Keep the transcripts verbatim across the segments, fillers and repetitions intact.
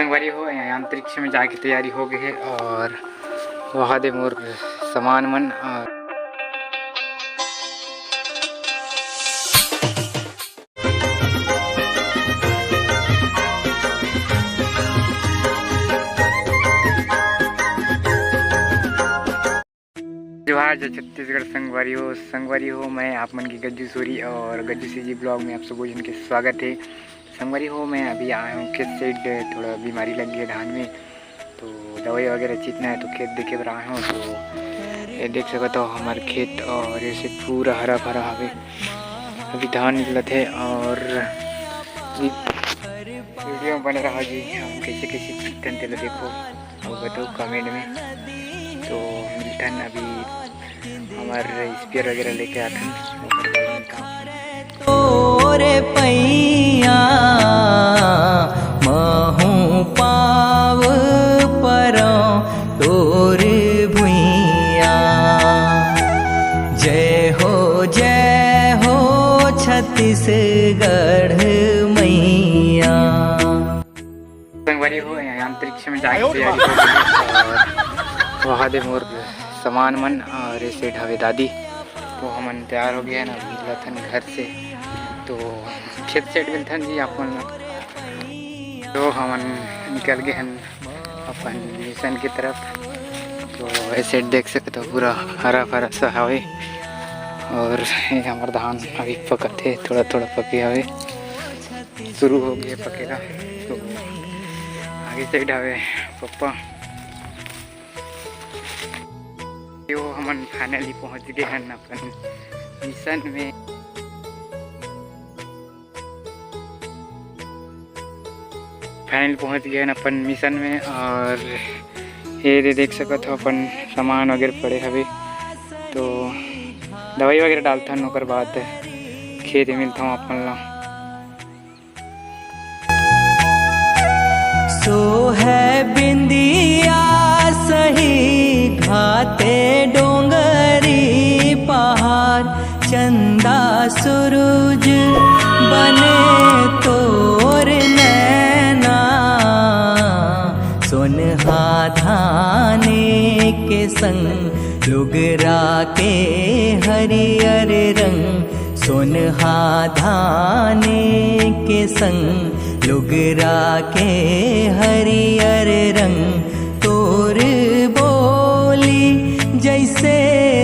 संगवारी हो, यहाँ अंतरिक्ष में जाए के तैयारी हो गई है और वहाँ दे मोर सामान मन और जोहार जय छत्तीसगढ़ संगवारी हो। संगवारी हो, मैं आप मन के गज्जू सूरी और गज्जू सीजी ब्लॉग में आप सबो जन के स्वागत है। संगवारी हो, मैं अभी आया हूँ खेत साइड, थोड़ा बीमारी लग गई है धान में, तो दवाई वगैरह छींचना है, तो खेत देखे बर आया हूँ। तो ये देख सकत हो हमार खेत और ऐसे पूरा हरा भरा हवे, अभी धान निकलत है और वीडियो में बने रहो जी, हम कैसे कैसे छींचथन तेला देखो। अउ बताओ कमेंट में। तो मिलथन अभी हमार स्पेयर वगैरह लेके आथन, ओकर बाद मिलथन। तोरे पैया महूँ पाँव परौं तोर भुइया। जय हो जय हो छत्तीसगढ़ मैया। संगवारी हो, यहाँ अंतरिक्ष में जाके तैयारी हो गई है और वहाँ दे मोर सामान मन और ये सेठ हवे दादी। तो हमन तैयार हो गए हैं ना, निकलथन घर से। तो खेत साइड मिलथन जी आप मन ला। तो हमन निकल गए हैं अपन मिशन की तरफ। तो ये सेठ देख सकते हो पूरा हरा भरा सा हवे और ये हमर धान अभी पकत है, थोड़ा थोड़ा पके हवे। शुरू हो गए पकेला। तो आगे साइड हवे पप्पा। यो हमन फाइनली पहुंच गए हैं अपन मिशन में। फाइनल पहुंच गए हैं अपन मिशन में और ये दे देख सकत हो अपन सामान वगैरह पड़े हवे। तो दवाई वगैरह डालथन, ओकर बाद खेत में मिलता हूँ अपन ला। सोहै बिंदिया सही घाते डोंगरी पहाड़, चंदा सुरुज बने तोर नैना। सोनहा धाने के संग लुगरा के हरियर रंग, सोनहा धाने के संग लुगरा के हरियर रंग। तोर बोली जैसे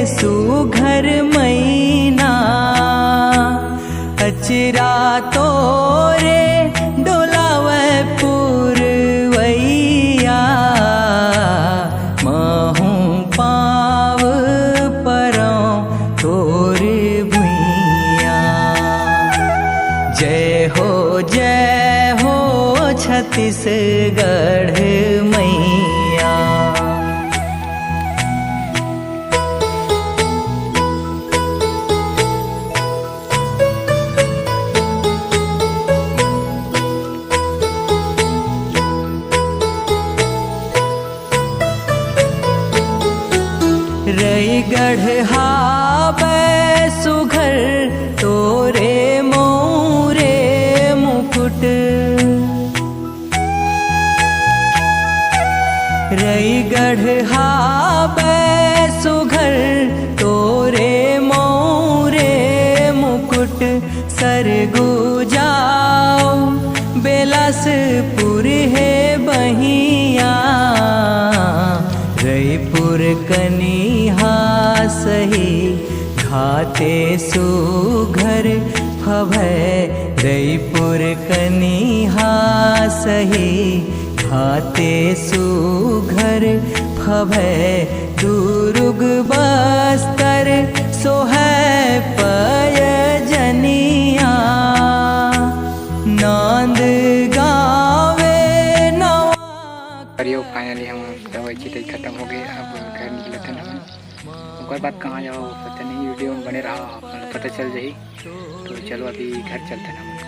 सुघर मैना, अचरा तोरे डोलावे पुरवैया। महूँ पाँव परौं तोर भुइया। जय हो जय हो छत्तीसगढ़ मैया। रईगढ़ हावय सुघर तोरे मउरे मुकुट। रईगढ़ हावय सुघर तोरे मउरे मुकुट। सरगुजा अउ बेलासपुर हे बहिया, रईपुर कनिहा सही घाते सुघर फभय। रईपुर कनिहा सही घाते सुघर फभय। दुरुग बस्तर सोहै पयजनिया, नांद गावे नवा। अरे, फाइनली हम दवाई छिटाई खत्म हो गए, अब घर निकलत हन हमन। ओकर बाद कहाँ जाओ पता नहीं, वीडियो में बने रहा, आप मन पता चल जाही। तो चलो अभी घर चलते हैं हमन।